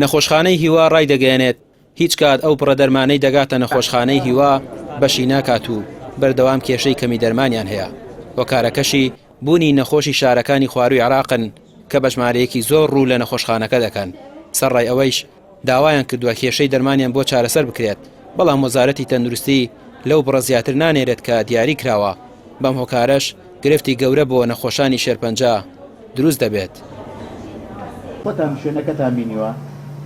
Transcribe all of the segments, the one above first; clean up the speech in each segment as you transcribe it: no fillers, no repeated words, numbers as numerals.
نەخۆشخانەی هیوا ڕایدەگەیەنێت، هیچ کات ئەو بڕە دەرمانەی دەگاتە نەخۆشخانەی هیوا بەشی ناکات و بەردەوام کێشەی کەمی دەرمانیان هەیە، هۆکارەکەشی بوونی نەخۆشی شارەکانی خوارووی عێراقن کە بە ژمارەیەکی زۆر ڕوو لە نەخۆشخانەکە دەکەن، سەرڕای ئەوەیش داوایان کردووە کێشەی دەرمانیان بۆ چارەسەر بکرێت، بەڵام وەزارەتی تەندروستی لەو بڕە زیاتر نانێرێت کە دیاری کراوە، بەم هۆکارەش گرفتی گەورە بۆ نەخۆشانی شێرپەنجە دروست دەبێت. خۆتان شوێنەکەتان بینیوە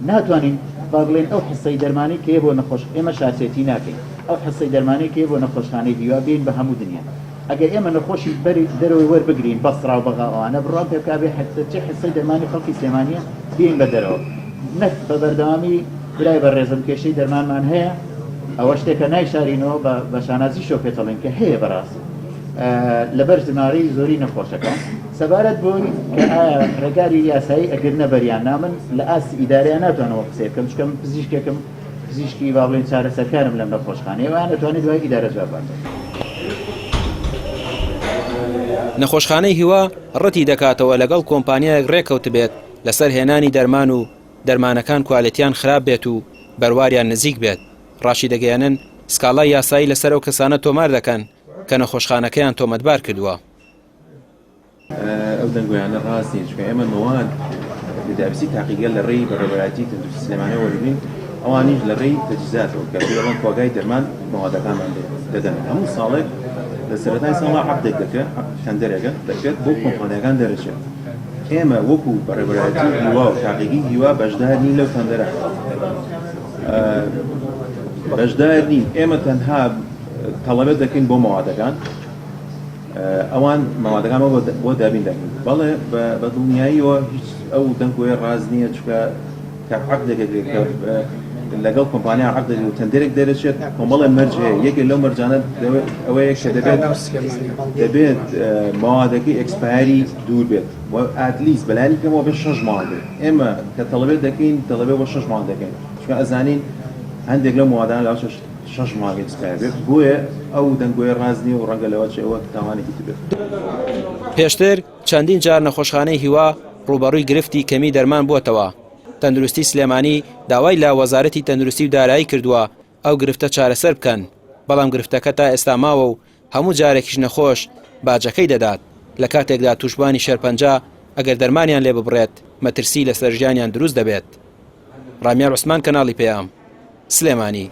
ناتوانین با بڵێین ئەو حسەی دەرمانەی کەیە بۆ نەخۆش ئێمە شارچێتی ناکەین ئەو حسەی دەرمانەی کەیە بۆ نەخۆشخانەی هیوا بێین بە هەموو دنیا ئەگەر ئێمە نەخۆشی بەری دەرەوەی وەربگرین بەسڕا و بەغا ئەوانە بڕوام پێ بکە بێ حسە چ حسەی دەرمانی خەڵکی سلێمانیە بێین بە دەرەوە نەک بە بەردەوامی برای بەڕێزم کێشەی دەرمانمان هەیە ئەوە شتێکە نایشارینەوە بە بە شانازیشەوە پێتەڵێین کە هەیە بەڕاستی لەبەر ژمارەی زۆری نەخۆشەکان سەبارەت بۆی کە ئایا ڕێکاری یاسایی ئەگرنە بەر یان نا من لە ئاستی ئیدارەیا ناتوانم ئەو قسەیە بکەم چونکە من پزیشکێکم پزیشکی با بڵێین چارەسەرکارم لەم نەخۆشخانەیە و ئەیان ئەتوانێت دوای ئیدارە جواب باتەوە. نەخۆشخانەی هیوا ڕەتی دەکاتەوە لەگەڵ کۆمپانیایەک ڕێککەوتبێت لەسەر هێنانی دەرمان و دەرمانەکان کوالێتیان خراپ بێت و بەرواریان نزیک بێت، ڕاشیدەگەیەنن سکاڵای یاسایی لەسەر ئەو کەسانە تۆمار دەکەن کە نەخۆشخانەکەیان تۆمەتبار کردووە. ئەو دەنگۆیانە ڕاست نین، چونکە ئێمە مەواد پێداویستی تاقیگە لە ڕێی بەڕێوەبەرایەتی تەندروستی سلێمانیەوە وەردەگرین، ئەوانیش لە ڕێی تەجهیزاتەوە کە پێی دەڵێن کۆگای دەرمان مەوادەکانمان دەدەن. هەموو ساڵێک لە سەرەتای ساڵا عەقدێک دەکرێت، عەقد تەندەرێکە دەکرێت بۆ کۆمپانیاکان دەرەچێت. ئێمە وەکو بەڕێوەبەرایەتی هیوا و تاقیگەی هیوا بەشدار نین لەو تەندەرە، بەشدار نین. ئێمە تەنها تەڵەبە دەکەین بۆ مەوادەکان. ئەوان مەوادەکان بۆ دابین دەکەن. بەڵێ بە دڵنیاییەوە هیچ ئەو دەنگۆیە ڕاست نییە، چونکە کە عەقدێک ئەکرێت کە لەگەڵ کۆمپانیا عەقدێک و تەندەرێک دەرەچێت کۆمەڵێ مەرج هەیە، یەکێک لەو مەرجانە ئەوەیە کە دەبێت دەبێت مەوادەکەی expire ی دوور بێت و at least بەلایەنی کەمەوە بێت شەش مانگ بێت. ئێمە کە تەڵەبێ دەکەین تەڵەبێ بۆ شەش مانگ دەکەین، چونکە ئەزانین هەندێک لەو مەوادانە لەوە شەش مانگ expire بێت، بۆیە ئەو دەنگۆیە ڕاست نییە و ڕەنگە لەوە چێ ئەوە تاوانێکی تر بێت. پێشتر چەندین جار نەخۆشخانەی هیوا ڕووبەڕووی گرفتی کەمی دەرمان بووەتەوە، تەندروستی سلێمانی داوای لە وەزارەتی تەندروستی و دارایی کردووە ئەو گرفتە چارەسەر بکەن، بەڵام گرفتەکە تا ئێستا ماوە و هەموو جارێکیش نەخۆش باجەکەی دەدات، لە کاتێکدا تووشبووانی شێرپەنجە ئەگەر دەرمانیان لێ ببڕێت مەترسی لەسەر ژیانیان دروست دەبێت. ڕامیار عوسمان کەناڵی پەیام، سلێمانی.